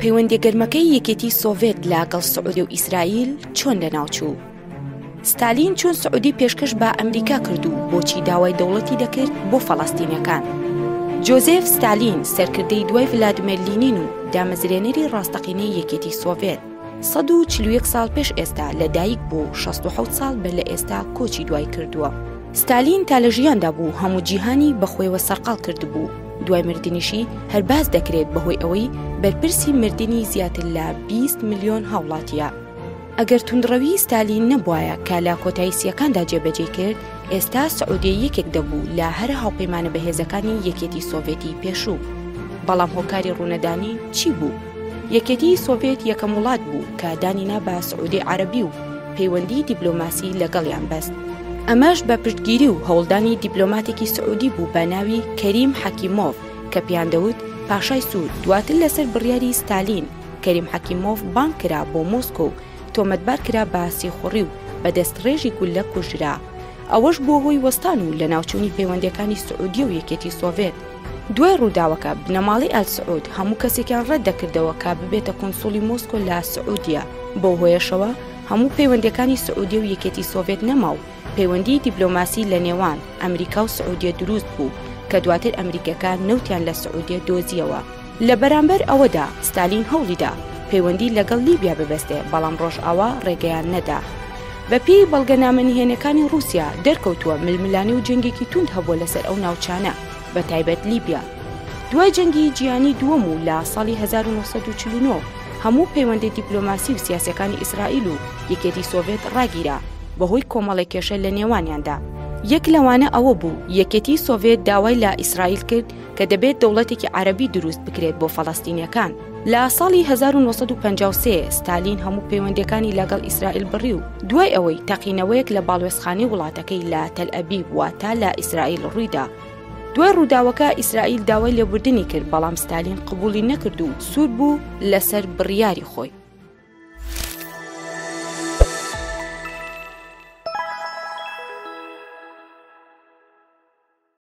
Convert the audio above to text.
پەیوەندیە گەرمەکەی یەکێتی سۆڤێت لەگەڵ سعودیە و ئیسرائیل چۆن لەناوچوو؟ ستالین چۆن سعودی پێشکەش بە ئەمریکا کرد و بۆچی داوای دەوڵەتی دەکرد بۆ فەڵەستینەکان؟ جۆزێف ستالین سەرکردەی دوای ڤلادیمێر لینین و دامەزرێنەری ڕاستەقینەی یەکێتی سۆڤێت 141 ساڵ پێش ئێستا لە دایک بوو 67 ساڵ بەر لە ئێستا کۆچی دوای کردووە. ستالین تا لە ژیاندا بوو هەموو جیهانی بەخۆیەوە سەرقاڵ کردبوو، دوای مردنیشی هەر باس دەکرێت بەهۆی ئەوەی بەرپرسی مردنی زیاتر لە 20 ملیۆن هاوڵاتییە. ئەگەر توندڕەوی ستالین نەبوایە کە لە کۆتایی سییەکاندا جێبەجێی کرد، ئێستا سعودیە یەکێک دەبوو لە هەرە هاوپەیمانە بەهێزەکانی یەکێتی سۆڤێتی پێشوو. بەڵام هۆکاری ڕوونەدانی چی بوو؟ یەکێتی سۆڤێت یەکەم وڵات بوو کە دانی نا بە سعودیەی عەرەبی و پەیوەندی دیپلۆماسی لەگەڵیان بەست. ئەمەش بە پشتگیری و هەوڵدانی دیپلۆماتێکی سعودی بوو بە ناوی کەریم حەکیمۆڤ کە پێیان دەوت پاشای سوور، دواتر لەسەر بڕیاری ستالین کەریم حەکیمۆڤ بانگ کرا بۆ مۆسکۆ و تۆمەتبار کرا بە سیخوڕی و بە دەستڕێژی گوللە کوژرا. ئەوەش بووە هۆی وەستان و لەناوچوونی پەیوەندییەکانی سعودیە و یەکێتی سۆڤێت. دوای ڕووداوەکە، بنەماڵەی ئال سعود هەموو کەسێکیان ڕەت دەکردەوە کە ببێتە کونسوڵی مۆسکۆ لە سعودیە، بەو هۆیەشەوە هەموو پەیوەندییەکانی سعودیە و یەکێتی سۆڤێت نەما و پەیوەندیی دیپلۆماسی لە نێوان ئەمریکا و سعودیە دروست بوو کە دواتر ئەمریکییەکان نەوتیان لە سعودیە دۆزییەوە. لە بەرامبەر ئەوەدا ستالین هەوڵیدا پەیوەندی لەگەڵ لیبیا ببەستێ، بەڵام ڕۆژئاوا ڕێگەیان نەدا. بەپێی بەڵگەنامە نهێنیەکانی ڕووسیا دەرکەوتووە ململانێ و جەنگێکی توند هەبووە لەسەر ئەو ناوچانە، بە تایبەت لیبیا. دوای جەنگی جیهانی دووەم و لە ساڵی 1949 هەموو پەیوەندە دیپلۆماسی و سیاسیەکانی ئیسرائیل و یەکێتی سۆڤێت ڕاگیرا بەهۆی کۆمەڵێک کێشە لە نێوانیاندا. یەک لەوانە ئەوە بوو یەکێتی سۆڤێت داوای لە ئیسرائیل کرد کە دەبێت دەوڵەتێکی عەرەبی دروست بکرێت بۆ فەڵەستینیەکان. لە ساڵی 1953 ستالین هەموو پەیوەندیەکانی لەگەڵ ئیسرائیل بڕی و دوای ئەوەی تەقینەوەیەک لە باڵوێزخانەی وڵاتەکەی لە تەلئەبیب واتە لە ئیسرائیل ڕوویدا، دوای ڕووداوەکە ئیسرائیل داوای لێبوردنی کرد، بەڵام ستالین قبوڵی نەکرد و سوور بوو لەسەر بڕیاری خۆی.